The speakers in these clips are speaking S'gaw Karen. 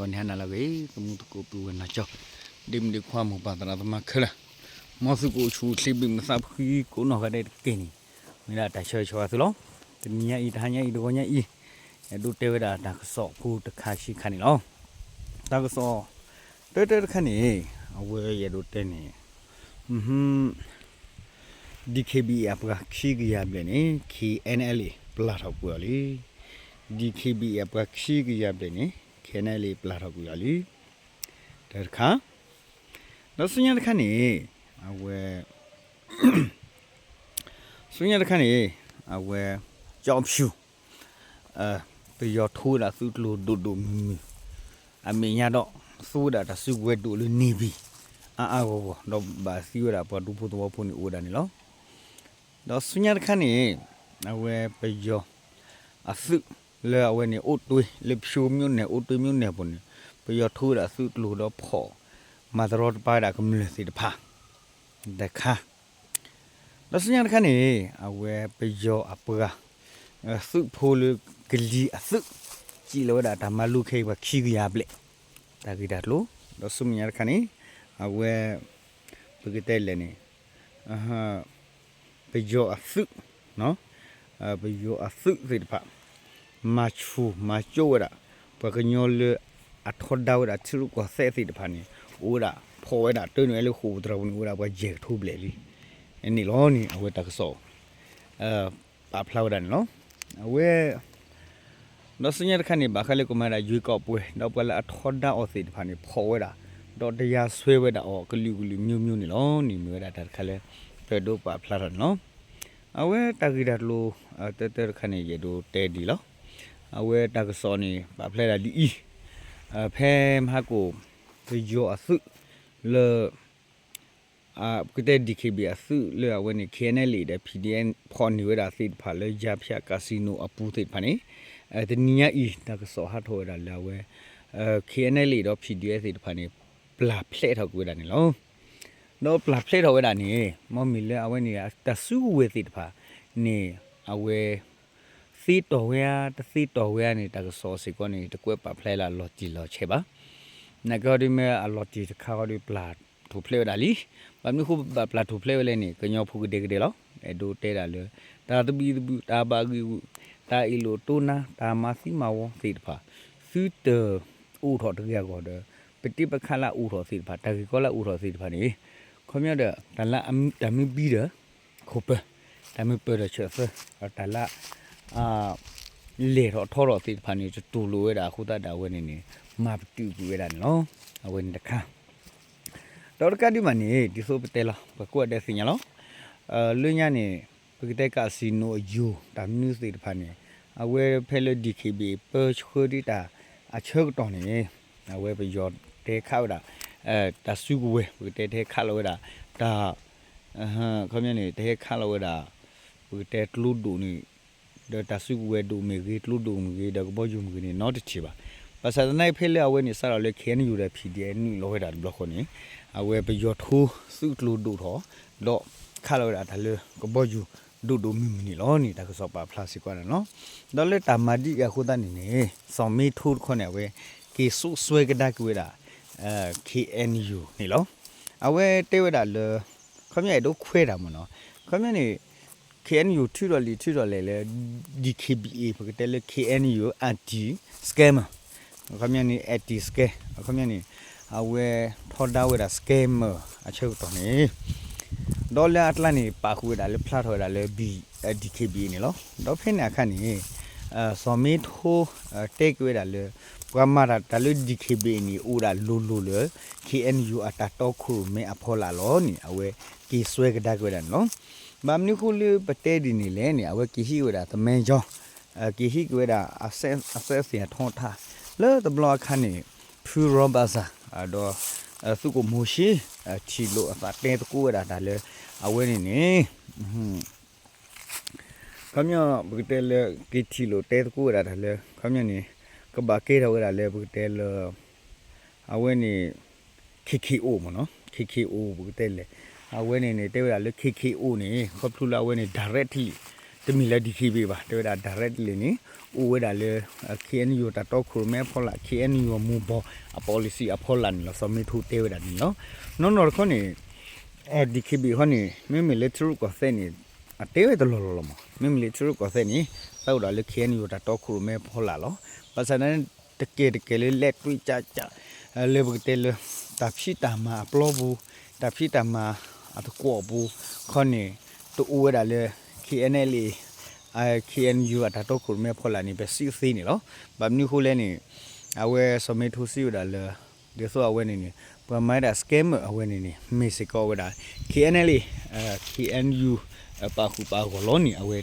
ဂီၤန့ၣ်ဟါနၤလၢအဂ့ၤ သမူသကိးပုၢ်ဝဲၢ်နီၢ်ကၠီ, ဒ့မုၣ်ဒ့ခွါမိၢ်ပၢ်သရၣ်သမါခဲလၢာ်, မ်သုကအိၣ်ဆူၣ်အိၣ်ချ့ ဘၣ်မုာ်သးဖှံကိးနီၢ်ဂၤဒဲးတက့ၢ်န့ၣ်, မ့ၢ်ဒၣ်တၢ်ဆၢဂ့ၤဆၢဝါသုလီၤ. တနံၤညါအံၤ တဟါညါအံၤ တဂီၤညါအံၤ, ယအဲၣ်ဒိးတဲဝဲဒၣ်တၢ်ကစီၣ်ဖိတခါခံခါန့ၣ်လီၤ. တၢ်ကစီၣ် တၢတၢတခါန့ၣ်, အဝဲယအဲၣ်ဒိးတဲန့ၣ် DKBA အပှၤခံကယၤဘျဲၣ်န့ၣ် KNLA ပျၢ်ထီၣ်ကွံာ်အီၤလံ. DKBA အပှၤခံကယၤဘျဲၣ်န့ၣ် KNLA ပျၢ်ထီၣ်ကွံာ်အီၤလံ. တၢတခါ, ဒီးဆူညါတခါန့ၣ်, အဝဲ ဆူညါတခါန့ၣ်, အဝဲ ကၠီဖၠူၣ် ပယီၤထိဝဲဒၣ်သုးကျိၤဒိၣ်ဒိၣ်မုၢ်မုၢ်, အမဲာ်ညါဒီး သူဝဲဒၣ်တၢ်စုကဝဲၤဒိၣ်လၢ Navy အါအါဂီၢ်ဂီၢ် ဒီးဘၣ်သံဝဲဒၣ်ပှၤဒူဖိသဝီဖိန့ၣ်အိၣ်ဝဲဒၣ်န့ၣ်လီၤ. ဒီးဆူညါတခါန့ၣ်, အဝဲပယီၤအသုးလၢအဝဲန့ၣ်အိၣ်တွ့လၢ ဖၠိ မြို့နယ် အိၣ်တွ့မြို့နယ်အပူၤန့ၣ်, ပယီၤထိဝဲဒၣ်သုးကျိၤဒီးဖီၣ် မၤတရီတပါဝဲဒၣ်ကမျၢၢ်သ့ၣ်တဖၣ် တခါ ဒီးဆူညါတခါန့ၣ်, အဝဲပယီၤအပှၤ သုးဖိလၢကလံၤအသုး, စံးလီၤဝဲဒၣ်တၢ်မၤလိခဲအံၤပှၤခံကယၤဘျဲၣ်, တၢ်ဂ့ၢ်တၢ်ကျိၤ, ဒီးဆူမဲာ်ညါတခါန့ၣ်, အဝဲ ပကတဲလဲၣ်န့ၣ် ပယီၤအသုး, ပယီၤအသုးသ့ၣ်တဖၣ် မၤဆူၣ်မၤကၠိဝဲဒၣ် ပှၤကညီလၢအထီဒါဝဲဒၣ်ထံရူၢ်ကီၢ်သဲးသ့ၣ်တဖၣ်န့ၣ်, အိၣ်ဝဲဒၣ်ဖီၣ်ဝဲဒၣ်တၢ်နုာ်လၢဃိာ်ပူၤသရၣ်ပူၤန့ၣ် အိၣ်ဝဲဒၣ်ပှၤယဲၢ်ကထိဘျဲၣ်လံန့ၣ်လီၤန့ၣ် အဝဲတၢ်ကစီၣ် ပာ်ဖျါဝဲဒၣ်န့ၣ်လီၤ. အဝဲ ဒီးဆူညါတခါန့ၣ် ဘၣ်ဃးလၢကမၤဒၣ်ယွ့ကီၢ်ပှဲၤ ဒီးပှၤလၢအထီဒါအီၤသ့ၣ်တဖၣ်န့ၣ် ဖီၣ်ဝဲဒၣ် ဒီးတယာ်ဆွဲဝဲဒၣ်အီၤကလုာ်ကလုာ်မျိုးမျိုးန့ၣ်လီၤ. န့ၣ်မ့ၢ်ဝဲဒၣ်တၢ်တခါလၢ ပအဲၣ်ဒိးပာ်ဖျါထီၣ်န့ၣ်လီၤ. အဝဲတၢ်ဂ့ၢ်တၢ်ကျိၤ တၢတၢတခါန့ၣ် ယအဲၣ်ဒိးတဲဒ်လီၤ. အဝဲတၢ်ကစီၣ်န့ၣ် ပာ်ဖျါဒၣ်ဒ်အံၤ, ဖဲမဟါကိၣ် ပယီၤအသုးလၢ ပကတဲ DKBA အသုးလၢအဝဲန့ၣ် KNLA ဒီး PDF ဖီၣ်န့ၢ်ဝဲဒၣ်သ့ၣ်တဖၣ်လၢ ယါဖၠး casino အပူၤသ့ၣ်တဖၣ်န့ၣ်, တနံၤညါအံၤ တၢ်ကစီၣ်ဟးထီၣ်ဝဲဒၣ်လၢအဝဲ KNLA ဒီး PDF သ့ၣ်တဖၣ်န့ၣ် ပျၢ်ဖျဲးထီၣ်ကွံာ်ဝဲဒၣ်န့ၣ်လီၤ. ဒီးပျၢ်ဖျဲးထီၣ်ဝဲဒၣ်န့ၣ် မ့မ့ၢ်လၢအဝဲန့ၣ် တၢ်စုကဝဲၤသ့ၣ်တဖၣ်န့ၣ် အဝဲ သ့တီၢ်ဝဲဧါ တသ့တီၢ်ဝဲဧါန့ၣ် တၢ်ကစီၣ်စ့ၢ်ကီးန့ၣ် တကွဲးပာ်ဖျါလၢအလီၤတံၢ်လီၤဆဲးဘၣ်. နာ်က့ဟီဒုးမ့ၢ်အလီၤတံၢ်တခါဟီဒုးပျၢ်ထူၣ်ဖျဲးဝဲဒၣ်လံ. ဘၣ်မနုၤဃိဘၣ်ပျၢ်ထူၣ်ဖျဲးဝဲလဲၣ်န့ၣ် ကညီဖိကဒဲကဒဲလီၤ. အဲၣ်ဒိးတဲဒၣ်လၢ တၢ်သဘံၣ်သဘုၣ် တၢ်ဘၣ်ဂံာ်ဂူာ် တၢ်အ့ၣ်လိာ်တိၢ်နါ တၢ်မၤသံမၤဝီသ့ၣ်တဖၣ် သုတအိၣ်ထီၣ်တဂ့ၤအဂီၢ်ဒီး ပတ့ပခးလၢအအိၣ်ထီၣ်သ့ၣ်တဖၣ် တၢ်ဂ့ၢ်ကီလၢအအိၣ်ထီၣ်သ့ၣ်တဖၣ်န့ၣ် ခီပညီဒီး တၢ်လၢတၢ်မ့ၢ်ဘံဒီး ခိၣ်ပၢၤ, တၢ်မ့ၢ်ပၢၤဒီးဆၢၣ်သၢ, ဒီးတၢ်လၢ လဲၤထီၣ်ထီထီၣ်သ့ၣ်တဖၣ်န့ၣ် တတူၢ်လိာ်ဝဲဒၣ်အဃိသတးဒီးအဝဲန့ၣ်န့ၣ် မၤပတုာ်ကွံာ်ဝဲဒၣ်န့ၣ်လီၤ. အဝဲန့ၣ်တခါ ဒီးတကးဒံးဘၣ်န့ၣ် ဒ်သိးပတဲလီၤ ပှၤကိးဂၤဒဲးသ့ၣ်ညါလီၤ. လၢညါန့ၣ် ပကတဲ casino အယိၤ တၢ်မနုၤသ့ၣ်တဖၣ်န့ၣ် အဝဲဖဲလၢ DKBA ပၢဆှၢဒံးတၢ်အဆၢကတီၢ်န့ၣ် အဝဲပယီၤတဲခးဝဲဒၣ် တၢ်စုကဝဲၤ ပကတဲတဲခးလီၤဝဲဒၣ် တၢ် ခီပညီန့ၣ် တဟဲခးလီၤဝဲဒၣ် ပကတဲကျိဒိၣ်န့ၣ် ဒီးတၢ်စုကဝဲၤဒိၣ်မ့ၢ်ဂ့ၤ ကျိဒိၣ်မ့ၢ်ဂ့ၤ ဒီးကဘီယူၤမ့ၢ်ဂ့ၤန့ၣ် နီတထံၣ်ဘၣ်. ဘၣ်ဆၣ်သနာ်က့ ဖဲလၢအဝဲန့ၣ် စးထီၣ်လၢ KNU ဒီး PDF နုာ်လီၤဝဲဒၣ်တဘျီဃီန့ၣ် အဝဲပယီၤထိသုးကျိၤဒိၣ်ထီၣ် ဒီးခးလီၤဝဲဒၣ်တၢ်လၢကဘီယူၤဒိၣ်ဒိၣ်မုၢ်မုၢ်န့ၣ်လီၤန့ၣ် တၢ်ကစီၣ်ပာ်ဖျါစ့ၢ်ကီးန့ၣ်လီၤ. ဒီးလၢတၢ်မၤဒ်အံၤအဃိသတးန့ၣ်န့ၣ် စီၤမ့ထိတခီန့ၣ် အဝဲက့ၤစိးစွဲကဒါက့ၤဝဲဒၣ် KNU န့ၣ်လီၤ. အဝဲတဲဝဲဒၣ်လၢ ခီပညီအဲၣ်ဒိးခွဲးတၢ်မ့ၢ်နီၤ, ခီပညီန့ၣ် KNU ထုးထီၣ်လံာ်ထုးထီၣ်လဲၢ်လၢ DKBA ပကတဲလၢ KNU anti scammer ခီပညီန့ၣ် anti scam ခီပညီန့ၣ် အဝဲထီဒါဝဲဒၣ် scammer အဆၢကတီၢ်န့ၣ် ဒီးလၢအကျါန့ၣ် ပာ်ဃုာ်ဝဲဒၣ်လၢဖျါထီၣ်ဝဲဒၣ်လၢ DKBA န့ၣ်လီၤ. ဒီးဖဲန့ၣ်အခါန့ၣ် စီၤမ့ထိ တဲက့ၤဝဲဒၣ်လၢ ပှၤမၤတၢ်တၢ်လၢ DKBA န့ၣ် အိၣ်ဒၣ်လိၤလိၤလၢ KNU အတၢ်တီခိၣ်ရိၣ်မဲအဖီလာ်လီၤန့ၣ် အဝဲက့ၤစွဲကဒါက့ၤဝဲဒၣ်န့ၣ်လီၤ. ဘၣ်မနုၤဃိလၢပတဲဒ်န့ၣ်လဲၣ်န့ၣ် အဝဲက့ၤဟံးက့ၤဝဲဒၣ် သမၢကၠီ က့ၤဟံးက့ၤဝဲဒၣ် အစဲးသ့ၣ်အထီထၣ် လၢတဘျီအခါန့ၣ် ဖုရီဘၣ်စၢ် ဒီး သုးခိၣ်မိၤၡ့ ထံၣ်လိာ်အသးတဲသကိးဝဲဒၣ်တၢ်လၢ အဝဲန့ၣ်န့ၣ် ခီပညီ ပကတဲလၢ က့ၤထံၣ်လိာ်တဲသကိးဝဲဒၣ်တၢ်လၢ ခီပညီန့ၣ် ကဘၣ်ကဲထီၣ်ဝဲဒၣ်လၢ ပကတဲလၢ အဝဲန့ၣ် KKO မ့ၢ်နီၤ KKO ပကတဲလဲၣ် အဝဲန့ၣ်န့ၣ် တဲဝဲဒၣ်လၢ KKO န့ၣ် ခီဖျိလၢအဝဲန့ၣ် directly တမ့ၢ်လၢ DKBA ဘၣ် တဲဝဲဒၣ် directly န့ၣ် အိၣ်ဝဲဒၣ်လၢ KNU တၢ်တီခိၣ်ရိၣ်မဲအဖီလာ် KNU အမူၤဘီၣ်အ policy အဖီလာ်န့ၣ်လီၤ စီၤမ့ထိတဲဝဲဒၣ်န့ၣ်လီၤ. နီၢ်နီၢ်တခီန့ၣ် DKBA ခီန့ၣ် မ့မ့ၢ်လၢထံရူၢ်ကီၢ်သဲးန့ၣ် အတဲဝဲတလီၢ်လီၢ်လီၤမး မ့မ့ၢ်လၢထံရူၢ်ကီၢ်သဲးန့ၣ် သးအိၣ်ဒၣ်လၢ KNU တၢ်တီခိၣ်ရိၣ်မဲအဖီလာ်လီၤ. ဘၣ်ဆၣ်န့ၣ် တကဲတကဲလၢလဲၤတွံၢ်ကၠးကၠး လၢပကတဲလၢ တၢ်ဖံးတၢ်မၤအပျီပူၤ တၢ်ဖံးတၢ်မၤအသကွီၣ်ပူၤ ခီန့ၣ် တအိၣ်ဝဲဒၣ်လၢ KNLA KNU အတၢ်တီခိၣ်ရိၣ်မဲအဖီလာ်န့ၣ် ပစံးသ့န့ၣ်လီၤ. ဘၣ်မနုၤအဃိလဲၣ်န့ၣ် အဝဲစီၤမ့ထိစံးဝဲဒၣ်လၢ ဒ်သိးအဝဲန့ၣ်န့ၣ် ပှၤမၤဝဲဒၣ် scammer အဝဲန့ၣ်န့ၣ် မ့ၢ်စ့ၢ်ကီးဝဲဒၣ် KNLA KNU ပာ်ဃုာ်ပာ်ဂီၢ်လီၤန့ၣ် အဝဲ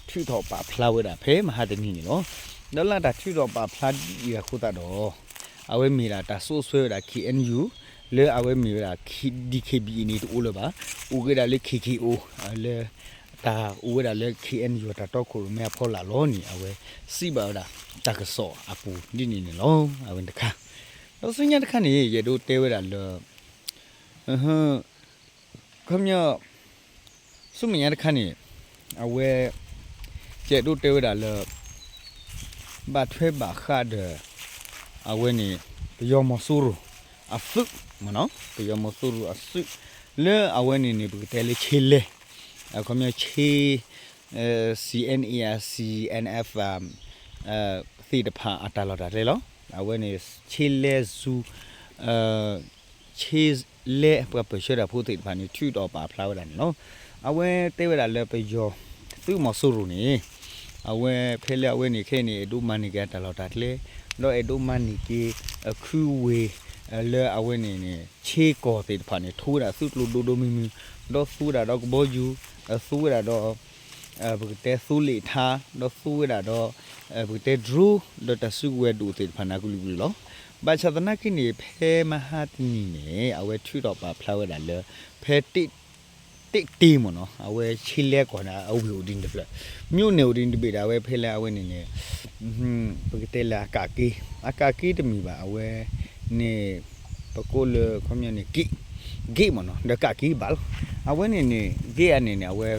ထုးထီၣ်ပာ်ဖျါဝဲဒၣ်ဖဲမဟါတနံၤန့ၣ်လီၤ. ဒီးလၢတၢ်ထုးထီၣ်ပာ်ဖျါဒ်အံၤအဃိသတးဒီး အဝဲမ့ၢ်ဒၣ်တၢ်စိာ်ဆှၢဝဲဒၣ် KNU လၢအဝဲမ့ၢ်ဝဲဒၣ် DKBA န့ၣ်တအိၣ်လၢၤဘၣ် အိၣ်က့ၤဒၣ်လၢ KKO လၢ တၢ်အိၣ်ဝဲဒၣ်လၢ KNU တၢ်တီခိၣ်ရိၣ်မဲအဖီလာ်လီၤန့ၣ် အဝဲစံးဘၣ်ဝဲဒၣ် တၢ်ကစီၣ်အပူၤဒ်န့ၣ်န့ၣ်လီၤ. အဝဲတခါ ဒီးဆူညါတခါန့ၣ် ယအဲၣ်ဒိးတဲဝဲဒၣ်လၢ ခီပညီ ဆူမဲာ်ညါတခါန့ၣ် အဝဲ ယအဲၣ်ဒိးတဲဝဲဒၣ်လၢ ဘၣ်ထွဲဘၣ်ဃးဒီး အဝဲန့ၣ် ပယီၤမီၤစိရိၤအသုးမ့ၢ်နီၤ ပယီၤမီၤစိရိၤအသုး လၢအဝဲန့ၣ်န့ၣ် ပကတဲလၢဆ့လဲ အခီပညီဆ့ CNA CNF သ့ၣ်တဖၣ်အတၢ်လီၢ်တၢ်ကျဲလီၤ. အဝဲန့ၣ် ဆ့လဲ zoo ဆ့လဲပှၤပၢၢ်ဆၢတၢ်ဖိသ့ၣ်တဖၣ်န့ၣ် ထုးထီၣ်ပာ်ဖျါဝဲဒၣ်န့ၣ်လီၤ. အဝဲတဲဝဲဒၣ်လၢပယီၤသုးမီၤစိရိၤန့ၣ် အဝဲဖဲလၢအဝဲန့ၣ်ခဲအံၤန့ၣ် အဲၣ်ဒိးမၤန့ၢ်က့ၤအတၢ်လီၢ်တၢ်ကျဲ ဒီးအဲၣ်ဒိးမၤန့ၢ်က့ၤ အခုဝ့ၢ် လၢအဝဲန့ၣ်န့ၣ် ဆ့ကီၢ်သ့ၣ်တဖၣ်န့ၣ် ထိဝဲဒၣ်သုးကျိၤဒိၣ်ဒိၣ်မုၢ်မုၢ် ဒီးသူဝဲဒၣ်ဒီးကဘီယူၤ သူဝဲဒၣ်ဒီး ပကတဲသိလ့ၣ်ထါ ဒီးသူဝဲဒၣ်ဒီး ပကတဲ drone ဒီးတၢ်စုကဝဲၤဒိၣ်သ့ၣ်တဖၣ်န့ၣ် အကလုာ်ကလုာ်လီၤ. ဘၣ်ဆၣ်သနာ်က့န့ၣ် ဖဲမဟါတနံၤန့ၣ် အဝဲထုးထီၣ်ပာ်ဖျါဝဲဒၣ်လၢ ဖဲ တ့ၢ်တ့ၢ်မ့ၢ်နီၤ အဝဲဆ့လဲကီၢ်န့ၣ် အဝ့ၢ်အိၣ်ဒ်န့ၣ်တဖျၢၣ် မြို့နယ်အိၣ်ဒ်န့ၣ်တဘ့ၣ်ဒီး အဝဲဖဲလၢအဝဲန့ၣ်န့ၣ် ပကတဲလၢအကးက့ အကးက့တမ့ၢ်ဘၣ် အဝဲန့ၣ် ပကိးလၢ ခီပညီန့ၣ် က့ က့မ့ၢ်နီၤ ဒီးကးက့ဘၣ်လီၤ. အဝဲန့ၣ်န့ၣ် က့အန့ၣ်န့ၣ် အဝဲ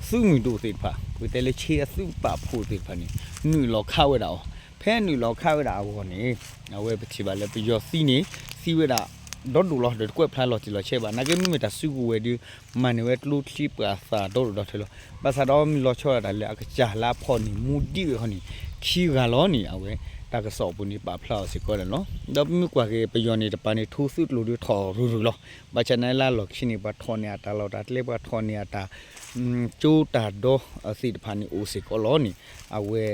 သုးမုၢ်ဒိၣ်သ့ၣ်တဖၣ် ပကတဲလၢဆ့အသုးပာ်ဖှိၣ်သ့ၣ်တဖၣ်န့ၣ် နုာ်လီၤခးဝဲဒၣ်အီၤ ဖဲနုာ်လီၤခးဝဲဒၣ်အဂီၢ်န့ၣ် အဝဲပထံၣ်ဘၣ်လၢပယီၤသံန့ၣ် သံဝဲဒၣ် ဒီဒိၣ်လီၤ ဒီးတကွဲးဖျါလီၤတံၢ်လီၤဆဲးဘၣ် နာ်က့မ့မ့ၢ်တၢ်စုကဝဲၤဒုး မၤန့ၢ်ဝဲကျိချံပှၤသၣ်ဒီဒိၣ်ဒီထၢလီၤ. ဘၣ်ဆၣ်ဒီးမ့ၢ်လီၤဆီဒၣ်တၢ်လၢအကစၢ်လၢအဖီၣ်န့ၢ်မူဒံးဝဲခီန့ၣ် ခံဂၤလီၤန့ၣ် အဝဲတၢ်ကစီၣ်အပူၤန့ၣ်ပာ်ဖျါအီၤစ့ၢ်ကီးန့ၣ်လီၤ. ဒီးပမ့ၢ်ကွၢ်က့ၤပယီၤန့ၣ်တပၤန့ၣ် ထိသုးကျိၤဒုးထီၣ်ရုၢ်ရုၢ်လီၤ. ဘၣ်ဆၣ်န့ၣ်လၢအလီၢ်ခံန့ၣ် ပှၤထီၣ်န့ၢ်အတၢ်လီၢ်တၢ်ကျဲ ပှၤထီၣ်န့ၢ်အတၢ် ကၠိတၢ်ဒီသ့ၣ်တဖၣ်န့ၣ်အိၣ်စ့ၢ်ကီးလီၤန့ၣ် အဝဲ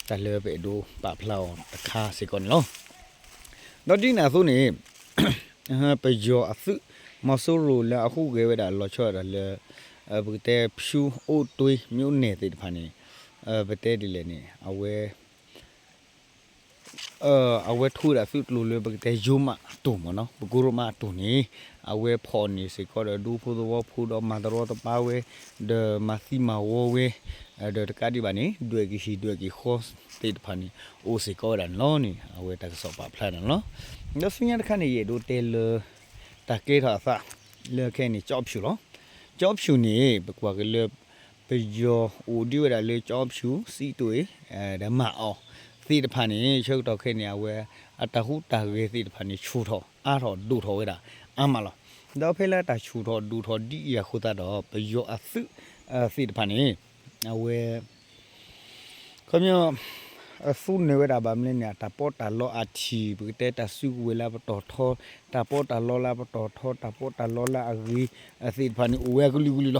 တၢ်လၢပအဲၣ်ဒိးပာ်ဖျါအီၤတခါစ့ၢ်ကီးန့ၣ်လီၤ. ဒီးဒ်န့ၣ်အသိးန့ၣ် ပယီၤအသုး မီၤစိရိၤလၢအဟူးဂဲၤဝဲဒၣ်လီၤဆီဒၣ်တၢ်လၢ ပကတဲ ဖြူးအိၣ်တွ့ မြို့နယ် သ့ၣ်တဖၣ်န့ၣ် ပတဲဒ်လဲၣ်န့ၣ် အဝဲ အဝဲထိဝဲဒၣ်သုးကျိၤလၢပကတဲယိမးတိၢ်မ့ၢ်နီၤ ပကိးရိမးအတိၢ်န့ၣ် အဝဲဖီၣ်န့ၢ်စ့ၢ်ကီးဒီးဒူဖိသဝီဖိဒီးမၤတရီတပါဝဲ ဒီးမၤသံမၤဝီဝဲ ဒီးတကးဒံးဘၣ်န့ၣ် ဒွဲၣ်ကဟံၣ်ဒွဲၣ်ကဟီသ့ၣ်တဖၣ်န့ၣ် အိၣ်စ့ၢ်ကီးဝဲဒၣ်န့ၣ်လီၤန့ၣ် အဝဲတၢ်ကစီၣ်ပာ်ဖျါန့ၣ်လီၤ. ဒီးဆူညါတခါန့ၣ် ယအဲၣ်ဒိးတဲလၢ တၢ်ကဲထီၣ်အသး လၢခဲအံၤန့ၣ် ကၠီဖၠူၣ်လီၤ. ကၠီဖၠူၣ်န့ၣ် ပကွၢ်က့ၤလၢ ပယီၤအိၣ်ဒံးဝဲဒၣ်လၢကၠီဖၠူၣ် စံးတွ့ၣ် ဒီးမၤအီၣ်သ့ၣ်တဖၣ်န့ၣ် ဆၢကတီၢ်ခဲအံၤန့ၣ် အဝဲ အတၢ်ဟူးတၢ်ဂဲၤသ့ၣ်တဖၣ်န့ၣ် ဆူၣ်ထီၣ်အါထီၣ်ဒိၣ်ထီၣ်ဝဲဒၣ်အါမးလီၤ. ဒီးဖဲလၢအတၢ်ဆူၣ်ထီၣ်ဒိၣ်ထီၣ်ဒ်အံၤအဃိသတးဒီး ပယီၤအသုးသ့ၣ်တဖၣ်န့ၣ် အဝဲ ခီပညီ အသူနၢၤဝဲဒၣ်ဘၣ်မနုၤလဲၣ်န့ၣ် အတၢ်ပီးတၢ်လီအထံၣ် ပကတဲတၢ်စုကဝဲၤလၢအပတီၢ်ထီ တၢ်ပီးတၢ်လီလၢအပတီၢ်ထီ တၢ်ပီးတၢ်လီလၢအဂ့ၤသ့ၣ်တဖၣ်န့ၣ် အိၣ်ဝဲအကလုာ်က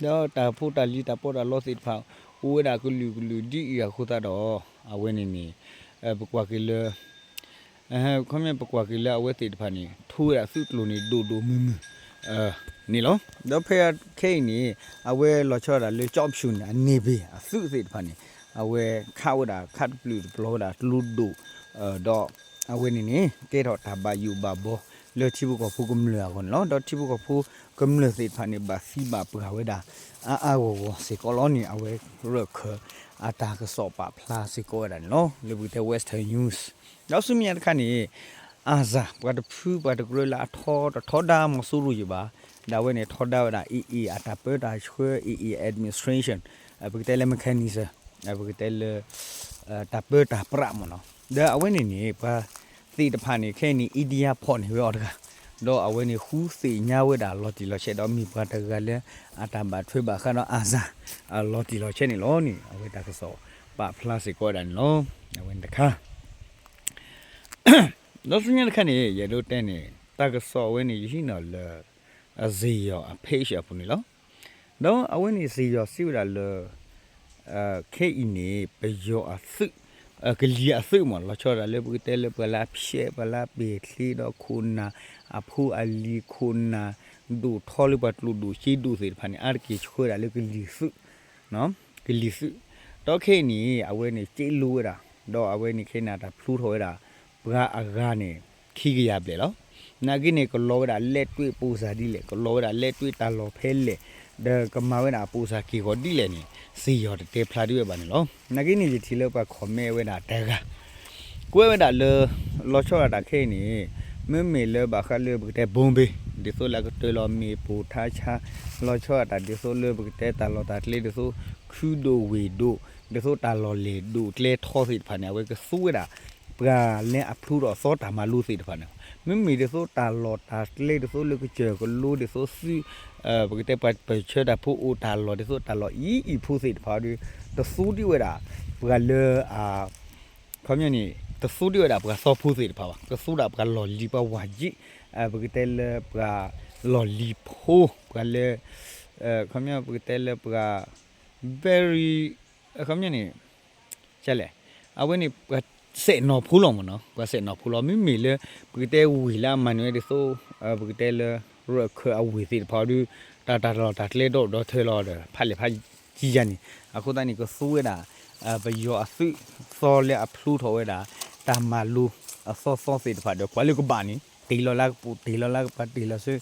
လုာ်လီၤ. ဒီးတၢ်ဖိတၢ်လံၤတၢ်ပီးတၢ်လီသ့ၣ်တဖၣ် အိၣ်ဝဲဒၣ်အကလုာ်ကလုာ်ဒ်အံၤအဃိသတးဒီး အဝဲန့ၣ်န့ၣ် ပကွၢ်က့ၤလၢ ခီပညီပကွၢ်က့ၤလၢအဝဲသ့ၣ်တဖၣ်န့ၣ် ထိဝဲဒၣ်သုးကျိၤန့ၣ် ဒိၣ်ဒိၣ်မုၢ်မုၢ် န့ၣ်လီၤ. ဒီးဖဲခဲအံၤန့ၣ် အဝဲလီၤဆီဒၣ်တၢ်လၢကၠီဖၠူၣ်န့ၣ် အန့ၢ်ဘ့ၣ်အသုးသ့ၣ်တဖၣ်န့ၣ် အဝဲခးဝဲဒၣ် ခးတပျုာ်တပျီၤဝဲဒၣ်ကျိဒိၣ် ဒီးအဝဲန့ၣ်န့ၣ် ကဲထီၣ်တၢ်ဘၣ်ယိၣ်ဘၣ်ဘီလၢထံဖိကီၢ်ဖိကမျၢၢ်အဂီၢ်န့ၣ်လီၤ. ဒီးထံဖိကီၢ်ဖိကမျၢၢ်သ့ၣ်တဖၣ်န့ၣ် ဘၣ်သံဘၣ်ပှၢ်ဝဲဒၣ် အါအါဂီၢ်ဂီၢ်စ့ၢ်ကီးလီၤန့ၣ် အဝဲရၢၢ်ခၢၣ်အတၢ်ကစီၣ်ပာ်ဖျါစ့ၢ်ကီးဝဲဒၣ်န့ၣ်လီၤ. လၢပကတဲ Western News ဒီးဆူမဲာ်ညါတခါန့ၣ် အါစၢ် ပှၤတဖုပှၤတကရၢလၢအထီတထီဒါမီၤစိရိၤယံၤဘၣ်, ဒီးအဝဲန့ၣ်ထီဒါဝဲဒၣ် AA အတၢ်ပၢတၢ်ဆှၢ AA administration ပကတဲလၢ mechanism ပကတဲလၢ တၢ်ပၢတၢ်ပြးမ့ၢ်နီၤ. ဒီးအဝဲန့ၣ်န့ၣ် ပှၤသ့ၣ်တဖၣ်န့ၣ် ခဲအံၤန့ၣ် India ဖီၣ်န့ၢ်ဝဲအီၤတဂၤ, ဒီးအဝဲန့ၣ်ဃုသ့ၣ်ညါဝဲဒၣ်လီၤတံၢ်လီၤဆဲး ဒီးမ့ၢ်ပှၤတဂၤလၢ အတၢ်ဘၣ်ထွဲဘၣ်ဃးဒီး အစၢ လီၤတံၢ်လီၤဆဲးန့ၣ်လီၤန့ၣ် အဝဲတၢ်ကစီၣ်ပာ်ဖျါစ့ၢ်ကီးဝဲဒၣ်န့ၣ်လီၤ. အဝဲန့ၣ်တခါ ဒီးဆူညါတခါန့ၣ် ယအဲၣ်ဒိးတဲန့ၣ် တၢ်ကစီၣ်အဝဲန့ၣ် ယဟံးန့ၢ်လၢ စ့ၢ်ယီၤအ page အပူၤန့ၣ်လီၤ. ဒီးအဝဲန့ၣ်စ့ၢ်ယီၤစံးဝဲဒၣ်လၢ ခဲအံၤန့ၣ် ပယီၤအသုး ကလံၤအသုးမ့ၢ် လီၤဆီဒၣ်တၢ်လၢပကတဲလၢပှၤလၢအဖျဲး ပှၤလၢအပဲာ်ချ့ဒီးခိၣ်နၢ် အဖိအလံၤခိၣ်နၢ် ဒိၣ်ထီလၢပှၤကျိၣ်ဒိၣ်စ့ဒိၣ်သ့ၣ်တဖၣ်န့ၣ် အါတက့ၢ်ဆှၢဒၣ်လၢကလံၤသုး ကလံၤသုး, ဒီးခဲအံၤန့ၣ် အဝဲန့ၣ်စ့လိဝဲဒၣ်, ဒီးအဝဲန့ၣ်ခဲအံၤန့ၣ် တၢ်ဖျိထီၣ်ဝဲဒၣ် ပှၤအဂၤန့ၣ် ခံကယၤဘျဲၣ်လီၤ. နာ်က့န့ၣ် ကလီၤဝဲဒၣ်လဲၣ်တွ့ၣ်ပိၢ်စၢ်ဒ်လဲၣ်, ကလီၤဝဲဒၣ်လဲၣ်တွ့ၣ်တၢ်လီၢ်ဖဲလဲၣ်, ဒီးကမၤဝဲဒၣ်အပိၢ်စၢ်က့ၢ်ဂီၤဒ်လဲၣ်န့ၣ် စ့ၢ်ယီၤတတဲဖျါဒံးဝဲဘၣ်န့ၣ်လီၤ. နာ်က့န့ၣ် ယထံၣ်လၢပှၤ comment ဝဲဒၣ်တဂၤ ကွဲးဝဲဒၣ်လၢ လီၤဆီဒၣ်တၢ်ခဲအံၤန့ၣ် မ့မ့ၢ်လၢဘၣ်ဃးလၢပကတဲ Bombay ဒ်သိးလၢအကတၢၢ်လီၤမ့ၣ်ပိၢ်ထါဆါ, လီၤဆီဒၣ်တၢ်ဒ်သိးလၢပကတဲတၢ်လီၢ်တၢ်ကျဲဒ်သိး ခုဒိၣ်ဝ့ၢ်ဒိၣ်, ဒ်သိးတၢ်လီၢ်လဲၢ်ဒိၣ်ကျဲထီသ့ၣ်တဖၣ်န့ၣ် အဝဲကသူဝဲဒၣ် ပှၤလၢအဖျိထီၣ်အသီတၢ်မၤလိသ့ၣ်တဖၣ်န့ၣ်, မ့မ့ၢ်ဒ်သိးတၢ်လီၢ်တၢ်ကျဲဒ်သိးလၢကစၢၢ်ကလိဒ်သိးသုး ပကတဲပှၤပၢၢ်ဆၢတၢ်ဖိအိၣ်တၢ်လီၢ်ဒ်သိးတၢ်လီၢ်အံၤအံၤဖိသ့ၣ်တဖၣ်ဒီး တသူဒံးဝဲဒၣ် ပှၤလၢ ခီပညီန့ၣ် တသူဒံးဝဲဒၣ်ပှၤသီဖိသ့ၣ်တဖၣ်ဘၣ်, ကသူဒၣ်ပှၤလီၢ်လံၤပှၤဝၤကံ, ပကတဲလၢပှၤ လီၢ်လံၤဖိ ပှၤလၢ ခီပညီပကတဲလၢပှၤ very ခီပညီန့ၣ် ကလဲၣ်, အဝဲန့ၣ် ပှၤစဲးနီၢ်ဖိလီၤမ့ၢ်နီၤ, ပှၤစဲးနီၢ်ဖိလီၤ. မ့မ့ၢ်လၢ ပကတဲဝ့ၢ်လၢအမၤနၢၤဝဲဒ်သိး ပကတဲလၢ ရၢၢ်ခၢၣ်အဝ့ၢ်သ့ၣ်တဖၣ်ဒီး တၢ်တၢ်လီၢ်တၢ်ကျဲဒီးဒီထၢလီၤဒီး ဖးလဲၢ်ဖးကံယါန့ၣ် အဃိသတးန့ၣ် ကသူဝဲဒၣ် ပယီၤအသုးသီလၢအဖျိထီၣ်ဝဲဒၣ် တၢ်မၤလိအသီသီသ့ၣ်တဖၣ်ဒီး ကွၢ်လၢကဘၣ်န့ၣ် တ့ၢ်လီၤလၢကပူၤ တ့ၢ်လီၤလၢကပၤ တ့ၢ်လီၤဆူ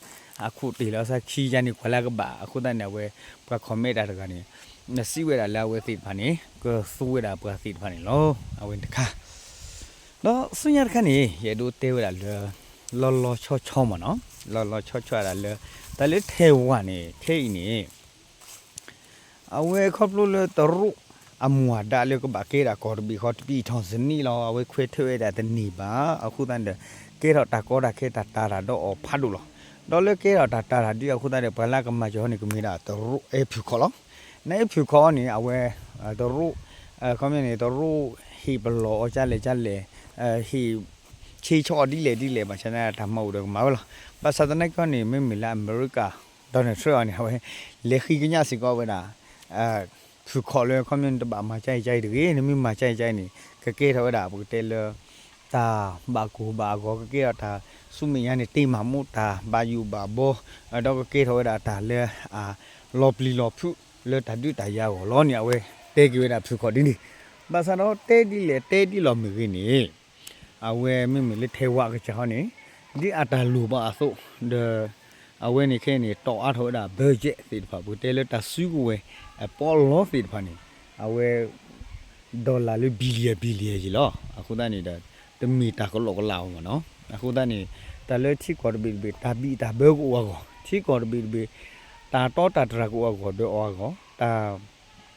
အခိၣ်တ့ၢ်လီၤဆူခံယါန့ၣ် ကွၢ်လၢကဘၣ်. အဃိသတးန့ၣ် အဝဲ ပှၤ comment တၢ်တဂၤန့ၣ် စံးဝဲဒၣ်လၢအဝဲသ့ၣ်တဖၣ်န့ၣ် ကသူဝဲဒၣ်ပှၤသ့ၣ်တဖၣ်န့ၣ်လီၤ. အဝဲတခါ ဒီးဆူညါတခါန့ၣ် ယအဲၣ်ဒိးတဲဝဲဒၣ်လၢ လီၤလီၤဆီဆီမ့ၢ်နီၤ, လီၤလီၤဆီဆီဒၣ်လၢ တၢ်လၢထဲၣ်ဝၤန့ၣ် ခဲအံၤန့ၣ် အဝဲခီဖျိလၢတရူးအမူအဒါလၢကဘၣ်ကဲဒၣ်ကီၢ်တဘ့ၣ်ဃီတဘ့ၣ်ထီၣ်စနံလီၤ အဝဲခွဲးထၢၣ်ဝဲဒၣ်တန့ၢ်ဘၣ်. အဃိသတးန့ၣ်ဒီး ကဲထီၣ်တၢ်ကီတၢ်ခဲတၢ်တာ်တၢ်ဒီးအီၤဖးဒိၣ်လီၤ. ဒီးလၢကဲထီၣ်တၢ်တာ်တၢ်ဒ်အဃိသတးဒီး ပှၤလၢကမၤစၢၤဟီန့ၣ် ကမ့ၢ်ဒၣ်တရူးအဲၣ်ဖုၣ်ခီလီၤ. နအဲၣ်ဖုၣ်ခီန့ၣ် အဝဲ တရူး ခီပညီန့ၣ် တရူးဟ့ၣ်ပလီၢ်အီၤကလဲၣ်ကလဲၣ် ဟ့ၣ် ဆ့ဆီအီၤဒ်လဲၣ်ဒ်လဲၣ် ဘၣ်ဆၣ်သနာ်က့တၢ်မၤအိၣ်ဒီးကမၤဝဲလီၤ. ဘၣ်ဆၣ်သနာ်က့န့ၣ် မ့မ့ၢ်လၢအမဲရကၤ Donald Trump အီၤန့ၣ် အဝဲ လဲၤဃ့ကညးစ့ၢ်ကီးဝဲဒၣ် ဖုၣ်ခီလၢခီပညီန့ၣ် တဘၣ်မၤကါအံၤကါအံၤတဂ့ၤ, နမ့ၢ်မၤကါအံၤကါအံၤန့ၣ် ကကဲထီၣ်ဝဲဒၣ် ပကတဲလၢ တၢ်ဘၣ်ကိၢ်ဘၣ်ဂီၤ ကကဲထီၣ်တၢ်ဆူမဲာ်ညါန့ၣ် တ့မၤမူးတၢ်ဘၣ်ယိၣ်ဘၣ်ဘီ ဒီးကကဲထီၣ်ဝဲဒၣ်တၢ်လၢ အလီၤပျံၤလီၤဖုးလၢတၢ်ဒုးတၢ်ယၤအဂီၢ်လီၤန့ၣ် အဝဲတဲက့ၤဝဲဒၣ်ဖုၣ်ခီဒ်န့ၣ်. ဘၣ်ဆၣ်ဒီးတဲဒ်လဲၣ်တဲဒ်လဲၣ်မ့ၢ်ဂ့ၤန့ၣ် အဝဲမ့မ့ၢ်လၢထဲၣ်ဝၤအကစၢ်ဟီန့ၣ် ဒ်အတၢ်လိၣ်ဘၣ်အသိး ဒီး အဝဲန့ၣ်ခဲအံၤန့ၣ် တီၢ်အါထီၣ်ဝဲဒၣ် budget သ့ၣ်တဖၣ် ပကတဲလၢတၢ်စုကဝဲၤ အပီးလီသ့ၣ်တဖၣ်န့ၣ် အဝဲ dollar လၢ billion billion ယံၤလီၤ. အဃိသတးန့ၣ်ဒီး တမ့ၢ်တၢ်ကလီကလးအီၤမ့ၢ်နီၤ. အဃိသတးန့ၣ် တၢ်လၢထံကီၢ်တဘ့ၣ်တဘ့ၣ် တၢ်ဘံၣ်တၢ်ဘၢကအိၣ်အဂီၢ်, ထံကီၢ်တဘ့ၣ်တဘ့ၣ် တၢ်တီတၢ်တြၢ်ကအိၣ်အဂီၢ်ဒီးအီၤအဂီၢ် တၢ်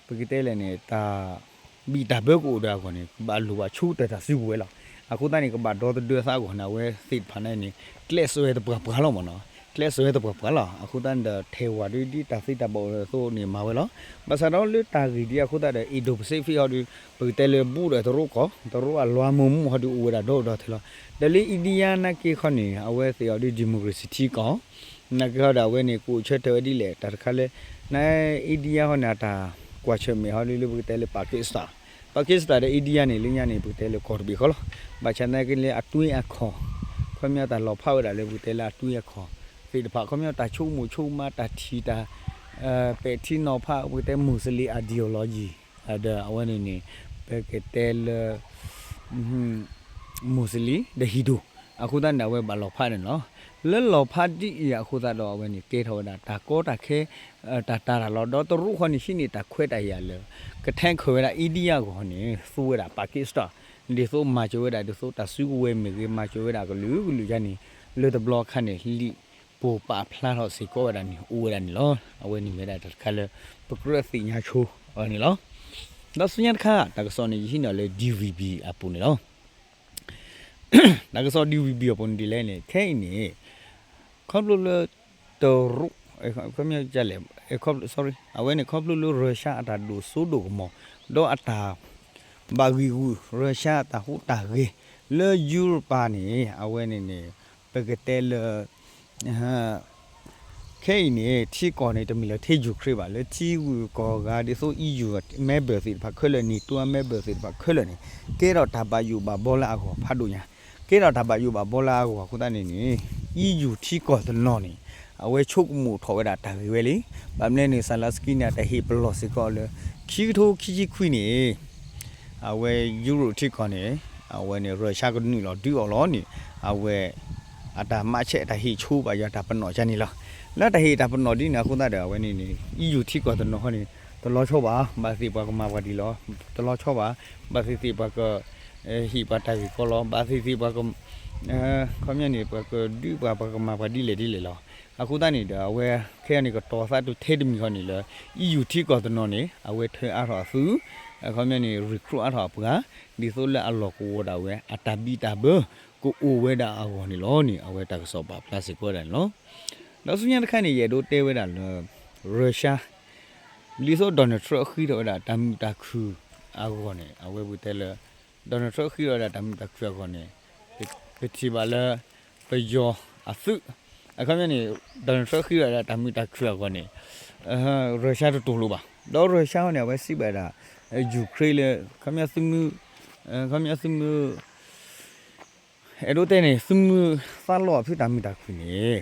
ပကတဲလဲၣ်န့ၣ် တၢ်ဘံၣ်တၢ်ဘၢကအိၣ်ဒီးအဂီၢ်န့ၣ် ကဘၣ်လိၣ်ဘၣ်ဆူတၢ်တၢ်စုကဝဲၤလီၤ. အဃိသတးန့ၣ် ကဘၣ်ဒီသဒၢသးအဂီၢ်န့ၣ် အဝဲသ့ၣ်တဖၣ်န့ၣ်န့ၣ် ကျဲးစၢးဝဲသပှၢ်ပှၢ်လီၤမ့ၢ်နီၤ. ကျဲးစၢးဝဲသပှၢ်ပှၢ်လီၤ. အဃိသတးန့ၣ်ဒီး ထဲၣ်ဝၤဒ်တၢ်သ့တၢ်ဘၣ်အိၣ်အသိးန့ၣ် မၤဝဲလီၤ. ဘၣ်ဆၣ်ဒီးလၢတၢ်ဂ့ၢ်ဒ်အဃိသတးဒီး Indo-Pacific ဟီဒီး ပကတဲလၢဘူးဒီးတရူးကီၢ် တရူးအလွါမုၢ်မူဟီဒီးအိၣ်ဝဲဒၣ်ဒီဒီထၢလီၤ. ဒီးလၢ India နာ်က့ခီန့ၣ် အဝဲသ့ၣ်အီၤဒ် democracy ထံကီၢ် နာ်က့ဟီဒီးအဝဲန့ၣ် ကအိၣ်ဆၢထၢၣ်ဝဲဒ်လဲၣ် တၢ်တခါလၢ န India ဟီန့ၣ် အတၢ်ကွၢ်ဆၢၣ်မဲာ်ဟီဒ်လၢပကတဲလၢ Pakistan, Pakistan ဒီး India န့ၣ် လၢညါန့ၣ် ပကတဲလၢကီၢ်တဘ့ၣ်ဃီလီၤ. ဘၣ်ဆၣ်သနာ်က့လၢအတွ့အခီၣ် ခီပညီတၢ်လီၤဖးဝဲဒၣ်လၢပကတဲလၢအတွ့အခီၣ်သ့ၣ်တဖၣ် ခီပညီတၢ်ဆိကမိၣ်ဆိကမး တၢ်ထံၣ်တၢ် ပဲာ်ထံနီၤဖး ပကတဲ Muslim ideology ဒီးအဝဲန့ၣ်န့ၣ် ပကတဲလၢ Muslim ဒီး Hindu အဃိသတးန့ၣ် အဝဲဘၣ်လီၤဖးန့ၣ်လီၤ. လၢလီၤဖးဒ်အံၤအဃိသတးဒီး အဝဲန့ၣ် ကဲထီၣ်ဝဲဒၣ် တၢ်ကီတၢ်ခဲ တၢ်တာ်တၢ်လီၤ ဒီးတရူးဃီန့ၣ် ဟံးန့ၢ်တၢ်ခွဲးတၢ်ယာ်လၢ ကထဲခၢၣ်ဝဲဒၣ် India အဂီၢ်န့ၣ် သူဝဲဒၣ် Pakistan ဒ်သိးမၤစၢၤဝဲဒၣ် ဒ်သိးတၢ်စုကဝဲၤမ့ၢ်ဂ့ၤ မၤစၢၤဝဲဒၣ်ကလုာ်ကလုာ်ယါန့ၣ် လၢတဘျီအခါန့ၣ် လံာ်ပိာ်ပာ်ဖျါထီၣ်စ့ၢ်ကီးဝဲဒၣ်န့ၣ် အိၣ်ဝဲဒၣ်န့ၣ်လီၤ. အဝဲန့ၣ်မ့ၢ်ဒၣ်တၢ်တခါလၢ ပကြၢးသ့ၣ်ညါဆိအီၤန့ၣ်လီၤ. ဒီးဆူညါတခါ တၢ်ကစီၣ်န့ၣ် ယဟံးန့ၢ်လၢ D V B အပူၤန့ၣ်လီၤ. တၢ်ကစီၣ် D V B အပူၤန့ၣ်ဒ်လဲၣ်န့ၣ် ခဲအံၤန့ၣ် ခီဖျိလၢ တရူး ခီပညီလဲၣ် sorry အဝဲန့ၣ် ခီဖျိလၢ ရၢၤရှါ အတၢ်ဒိၣ်စိဒိၣ်ကမီၤ ဒီးအတၢ် ဘၣ်ဂံာ်ဂူာ် ရၢၤရှါ အတၢ်ဟူးတၢ်ဂဲၤ လၢယူရပၤန့ၣ် အဝဲန့ၣ်န့ၣ် ပကတဲလၢ ခဲအံၤန့ၣ် ထံကီၢ်န့ၣ် တမ့ၢ်လၢထဲယူၤခရ့ဘၣ် လၢထံဂုၤကီၢ်ဂၤဒ်သိး E U member သ့ၣ်တဖၣ်ခဲလၢာ် NATO member သ့ၣ်တဖၣ်ခဲလၢာ်န့ၣ် ကဲထီၣ်တၢ်ဘၣ်ယိၣ်ဘၣ်ဘီလၢအဂီၢ်ဖးဒိၣ်ညါ, ကဲထီၣ်တၢ်ဘၣ်ယိၣ်ဘၣ်ဘီလၢအဂီၢ်အဃိသတးန့ၣ်န့ၣ် E U ထံကီၢ်တနီၤန့ၣ် အဝဲဆိကမိၣ်ထီၣ်ဝဲဒၣ်တၢ်ဂ့ၢ်ဝဲလံ. ဘၣ်မနုၤန့ၣ် Zelenskyy န့ၣ် အတၢ်ဟ့ၣ်ပလီၢ်စ့ၢ်ကီးလၢ ခံကထိခံဆံခွံန့ၣ် အဝဲယူရိၣ်ထံကီၢ်န့ၣ် အဝဲန့ၣ် ရၢၤရှါကနုာ်လီၤဒုးအီၤလီၤန့ၣ် အဝဲ အတၢ်မၤဆဲး အတၢ်ဟ့ၣ်ဆိပာ်ယွၤတၢ်ပနီၣ်ကန့ၣ်လီၤ. လၢတၢ်ဟ့ၣ်တၢ်ပနီၣ်ဒ်န့ၣ်အဃိသတးဒီး အဝဲန့ၣ်န့ၣ် E U ထံကီၢ်တနီၤဃီန့ၣ် တလီၤဆီဘၣ်, ဘၣ်သ့ၣ်ပှၤကမၤပှၤဒ်လဲၣ်, တလီၤဆီဘၣ်, ဘၣ်သ့ၣ်သ့ၣ်ပှၤက ဟ့ၣ်ပှၤတၢ်ဂ့ၢ်ကီလီၤ, ဘၣ်သ့ၣ်သ့ၣ်ပှၤက ခီပညီန့ၣ် ပှၤကဒုးပှၤ ပှၤကမၤပှၤဒ်လဲၣ်ဒ်လဲၣ်လီၤ. အဃိသတးန့ၣ်ဒီး အဝဲခဲအံၤန့ၣ် ကတီၤသးတထဲတမံၤဃီန့ၣ်လၢ E U ထံကီၢ်တနီၤန့ၣ် အဝဲထၢအါထီၣ်အသုး, ခီပညီန့ၣ် recruit အါထီၣ်အပှၤ ဒ်သိးလၢအလီၢ်ကဝီၤဒၣ်ဝဲ အတၢ်ဘံၣ်တၢ်ဘၢ ကအိၣ်ဝဲဒၣ်အဂီၢ်န့ၣ်လီၤန့ၣ် အဝဲတၢ်ကစီၣ်ပာ်ဖျါစ့ၢ်ကီးဝဲဒၣ်န့ၣ်လီၤ. ဒီးဆူညါတခါန့ၣ် ယအဲၣ်ဒိးတဲဝဲဒၣ်လၢ ရၢၤရှါ ဒ်သိး Donald Trump ဃ့ထီၣ်ဝဲဒၣ်တၢ်မုာ်တၢ်ခုၣ်အဂီၢ်န့ၣ် အဝဲပကတဲလၢ Donald Trump ဃ့ထီၣ်ဝဲဒၣ်တၢ်မုာ်တၢ်ခုၣ်အဂီၢ်န့ၣ် ပထံၣ်ဘၣ်လၢ ပယီၤအသုး အခီပညီန့ၣ် Donald Trump ဃ့ထီၣ်ဝဲဒၣ်တၢ်မုာ်တၢ်ခုၣ်အဂီၢ်န့ၣ် ရၢၤရှါတတူၢ်လိာ်ဘၣ်. ဒီးရၢၤရှါန့ၣ် အဝဲစံးဘၣ်ဒၣ် ယူၤခရ့လၢ ခီပညီသုမုၢ် ခီပညီသုမုၢ် အဲၣ်ဒိးတဲန့ၣ် သုမုၢ်သးလီအဖုတၢ်မုာ်တၢ်ခုၣ်န့ၣ်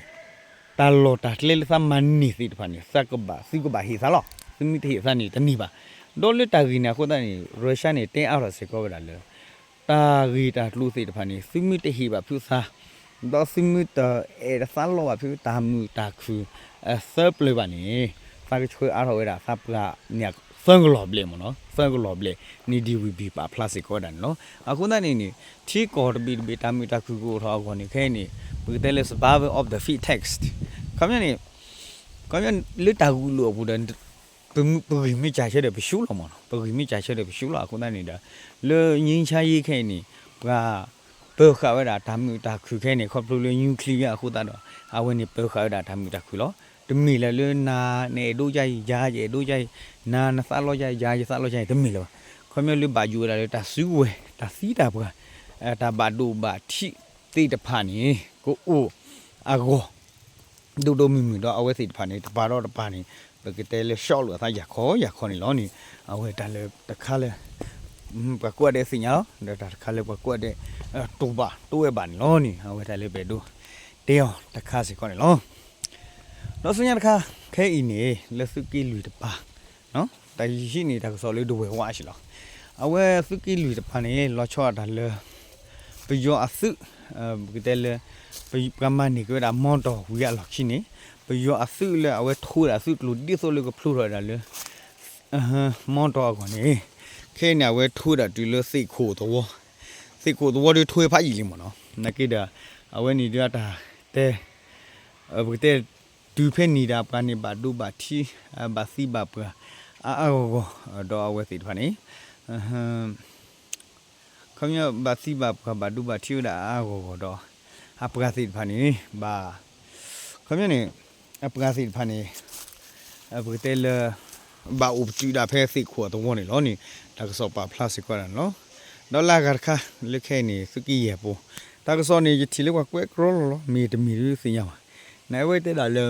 တၢ်လီၢ်တၢ်ကျဲလၢသးမၤန့ၢ်သ့ၣ်တဖၣ်န့ၣ် သးကဘၣ် သုကဘၣ်ဟ့ၣ်သးလီၤ. သုမ့ၢ်တဟ့ၣ်သးန့ၣ် တန့ၢ်ဘၣ်. ဒီးလၢတၢ်ဂ့ၢ်န့ၣ်အဃိသတးန့ၣ် ရၢၤရှါန့ၣ် တဲအါထီၣ်စ့ၢ်ကီးဝဲဒၣ်လၢ တၢ်ဂ့ၢ်တၢ်ကျိၤသ့ၣ်တဖၣ်န့ၣ် သုမ့ၢ်တဟ့ၣ်ဘၣ်ဖုသး ဒီးသုမ့ၢ်တအဲၣ်တသးလီဘၣ်ဖုတၢ်မုာ်တၢ်ခုၣ် အသၢပျၢၤဘၣ်န့ၣ် သးကဆှၢအါထီၣ်ဝဲဒၣ်သးပှၤန့ၣ် သၢကလီၤဘျဲၣ်မ့ၢ်နီၤ သၢကလီၤဘျဲၣ်န့ၣ် ဒ်ဝံၤဘံၣ်ပာ်ဖျါစ့ၢ်ကီးဝဲဒၣ်န့ၣ်လီၤ. အဃိသတးန့ၣ်န့ၣ် ထံကီၢ်တဘ့ၣ်တဘ့ၣ် တၢ်မုာ်တၢ်ခုၣ်ကအိၣ်ထီၣ်အဂီၢ်န့ၣ် ခဲအံၤန့ၣ် ပကတဲလၢ survival of the fittest ခီပညီန့ၣ် ခီပညီလၢတၢ်ဂုာ်လိာ်အပူၤဒီး ပဂံၢ်မ့ၢ်စၢ်ဆၢဒီးပဆူၣ်လီၤမ့ၢ်နီၤ ပဂံၢ်မ့ၢ်စၢ်ဆၢဒီးပဆူၣ်လီၤ. အဃိသတးန့ၣ်ဒီး လၢ ငြိမ်းချမ်းရေး ခဲအံၤန့ၣ် ပှၤ ပၢၤဃာ်ဝဲဒၣ်တၢ်မုာ်တၢ်ခုၣ်ခဲအံၤန့ၣ် ခီဖျိလၢ nuclear အဃိသတးဒီး အဝဲန့ၣ်ပၢၤဃာ်ဝဲဒၣ်တၢ်မုာ်တၢ်ခုၣ်လီၤ. တမ့ၢ်လၢလၢနၤနအဲၣ်ဒိးယၤအံၤ ယၤယအဲၣ်ဒိးယၤအံၤ နၤနသးလီယၤ ယၤယသးလီယၤအံၤ တမ့ၢ်လၢၤဘၣ်. ခီပညီလၢဘၣ်ယိၣ်ဝဲဒၣ်လၢတၢ်စုကဝဲၤ တၢ်သံတၢ်ပှၢ် တၢ်ဘၣ်ဒိဘၣ်ထံးသ့ၣ်တဖၣ်န့ၣ် ကအိၣ်အဂီၢ် ဒိၣ်ဒိၣ်မုၢ်မုၢ်ဒီးအဝဲသ့ၣ်တဖၣ်န့ၣ် တပၤဒီးတပၤန့ၣ် ပကတဲလၢ shock လိာ်အသးယၤခီယၤခီန့ၣ်လီၤန့ၣ် အဝဲတၢ်လၢတခါလၢ ပှၤကိးဂၤဒဲးသ့ၣ်ညါလီၤ ဒီးတၢ်တခါလၢပှၤကိးဂၤဒဲး တိာ်ဘၣ်တိဝဲဘၣ်န့ၣ်လီၤန့ၣ် အဝဲတၢ်လၢပအဲၣ်ဒိးတဲအီၤတခါစ့ၢ်ကီးန့ၣ်လီၤ. ဒီးဆူညါတခါ ခဲအံၤန့ၣ် လၢသုးက့လွံၢ်တပၤ တၢ်ယဟံးန့ၢ်တၢ်ကစီၣ်လၢဒဝဲၢ်ဝါအဆံးလီၤ. အဝဲသုးက့လွံၢ်တပၤန့ၣ် လီၤဆီဒၣ်တၢ်လၢ ပယီၤအသုး ပကတဲလၢ ပှၤမၤန့ၢ်က့ၤဝဲဒၣ် မီတီၢ်ဝံၤအလီၢ်ခံန့ၣ် ပယီၤအသုးလၢအဝဲထိဝဲဒၣ်သုးကျိၤဒ်သိးလၢကဖျိထီၣ်ဝဲဒၣ်လၢ မီတီၢ်အဂီၢ်န့ၣ် ခဲအံၤန့ၣ် အဝဲထိဝဲဒၣ်တုၤလၢသ့ၣ်ခိၣ်သဝီ, သ့ၣ်ခိၣ်သဝီဒုးထိဝဲဖးယံာ်လံမ့ၢ်နီၤ. နာ်က့ဒီး အဝဲန့ၣ်ဒုးအတၢ်တဲ ပကတဲ တုၤဖဲန့ၣ်ဒီး ပှၤန့ၣ်ဘၣ်ဒိဘၣ်ထံး ဘၣ်သံဘၣ်ပှၢ် အါအါဂီၢ်ဂီၢ် ဒီးအဝဲသ့ၣ်တဖၣ်န့ၣ် ခီပညီ ဘၣ်သံဘၣ်ပှၢ် ဘၣ်ဒိဘၣ်ထံးဝဲဒၣ်အါအါဂီၢ်ဂီၢ်ဒီး အပှၤသ့ၣ်တဖၣ်န့ၣ် ဘၣ် ခီပညီန့ၣ် အပှၤသ့ၣ်တဖၣ်န့ၣ် ပကတဲလၢ ဘၣ်အိၣ်ပတုာ်ဒၣ်ဖဲသ့ၣ်ခိၣ်အသဝီန့ၣ်လီၤန့ၣ် တၢ်ကစီၣ်ပာ်ဖျါစ့ၢ်ကီးဒၣ်န့ၣ်လီၤ. ဒီးလၢအဂၤတခါ လၢခဲအံၤန့ၣ် သုးက့ယဲၢ်ပူၤ တၢ်ကစီၣ်န့ၣ် ယထံၣ်လၢပှၤကွဲးကြီလီၤလီၤ မ့ၢ်တမ့ၢ်ဒုးသ့ၣ်ညါဘၣ်. နအဝဲတဲဒၣ်လၢ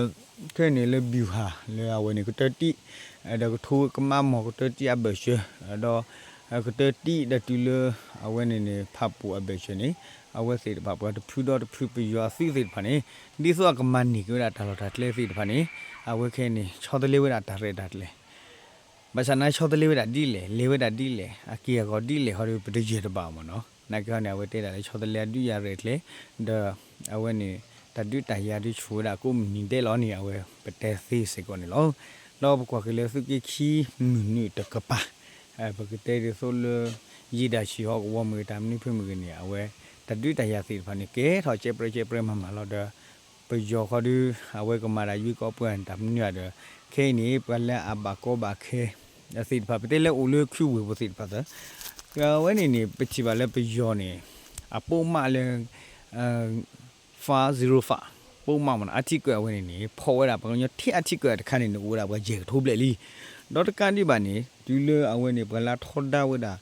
ခဲအံၤန့ၣ်လၢ ဗျူဟာ လၢအဝဲန့ၣ် ကတၢၢ်တံၢ် ဒီးကထိကမါမီၢ်ကတၢၢ်တံၢ်အဘၢၣ်စၢၤ ဒီး ကတၢၢ်တံၢ်ဒီးတုၤလၢ အဝဲန့ၣ်န့ၣ် ဖၣ်ပူၣ်အဘၢၣ်စၢၤန့ၣ် အဝဲသ့ၣ်တဖၣ်ပှၤတဖုဒီးတဖုပယီၤအသုးသ့ၣ်တဖၣ်န့ၣ် ဒ်သိးအကမၤန့ၢ်က့ၤဝဲဒၣ်တၢ်လီၢ်တၢ်ကျဲသ့ၣ်တဖၣ်န့ၣ် အဝဲခဲအံၤန့ၣ် ဆီတလဲဝဲဒၣ်တၢ်ရဲၣ်တၢ်ကျဲၤ ဘၣ်ဆၣ်သနာ်က့ဆီတလဲဝဲဒၣ်ဒ်လဲၣ် လဲၤဝဲဒၣ်ဒ်လဲၣ် အက့ၢ်အဂီၤဒ်လဲၣ် ဟီဒီးပတယၢၤတဘၣ်မ့ၢ်နီၤ. နာ်က့ဟီန့ၣ် အဝဲတဲဒၣ်လၢဆီတလဲအဒုးယၤရဲၣ်ကျဲၤ ဒီး အဝဲန့ၣ် တၢ်ဒုးတၢ်ယၤဒုးဆူၣ်ဝဲဒၣ်ကိးမုၢ်နံၤဒဲးလီၤန့ၣ် အဝဲပတဲသ့စ့ၢ်ကီးန့ၣ်လီၤ. ဒီးပကွၢ်က့ၤလၢသုးက့ခံမုၢ်နုာ်တကပၤ ပကတဲဒ်သိးလၢ ယံာ်ဒၣ်ဆံးဟီၣ်ကဝီၤမ့ၢ်ဂ့ၤ တၢ်မနုၤဖဲမ့ၢ်ဂ့ၤန့ၣ် အဝဲ တၢ်ဒုးတၢ်ယၤသ့ၣ်တဖၣ်န့ၣ် ကဲထီၣ်ကဲပြဲကဲပြဲမၤမၤလီၤဒီး ပယီၤဃီဒုး အဝဲကမၤဒၣ်ယွံကီးပှၢ်တၢ်မနုၤဒီး ခဲအံၤန့ၣ် ပှၤလၢအဘၣ်ကီဘၣ်ခဲ သ့ၣ်တဖၣ် ပတဲလၢအိၣ်လၢ ခုဝ့ၢ်ပူၤသ့ၣ်တဖၣ်သၢ, အဝဲန့ၣ်န့ၣ် ပထံၣ်ဘၣ်လၢပယီၤန့ၣ် အပိာ်မးလၢ five zero five ပိာ်မးမ့ၢ်နီၤ article အဝဲန့ၣ်န့ၣ် ဖီၣ်ဝဲဒၣ် ပှၤကညီထဲ article တခါန့ၣ်န့ၣ် အိၣ်ဝဲဒၣ်ပှၤယဲၢ်ကထိဘျဲၣ်လံ. ဒီးတကးဒံးဘၣ်န့ၣ် တုၤလၢအဝဲန့ၣ် ပှၤလၢထီဒါဝဲဒၣ်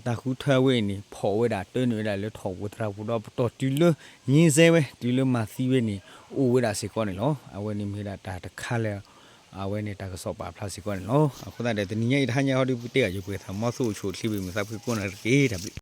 တၢ်ဃုထၢဝဲအံၤန့ၣ် ဖီၣ်ဝဲဒၣ် တၢနုာ်ဝဲဒၣ်လၢထီၣ်ပှဲၤသရၣ်ပူၤ ဒီးပတီၢ်တုၤလၢ ငြိမ်းစဲဝဲ တုၤလၢမၤသံဝဲန့ၣ် အိၣ်ဝဲဒၣ်စ့ၢ်ကီးန့ၣ်လီၤ. အဝဲန့ၣ်မ့ၢ်ဝဲဒၣ်တၢ်တခါလၢ အဝဲန့ၣ်တၢ်ကစီၣ်ပာ်ဖျါစ့ၢ်ကီးန့ၣ်လီၤ. အဃိသတးဒီး တနံၤညါအံၤတဟါညါဟီဒီး ပကတဲဂၤယိၤကွဲးသး မ်သုအိၣ်ဆူၣ်အိၣ်ချ့ ပမုာ်သးဖှံကိးဂၤဒဲးတက့ၢ်. တၢ်ဘျုး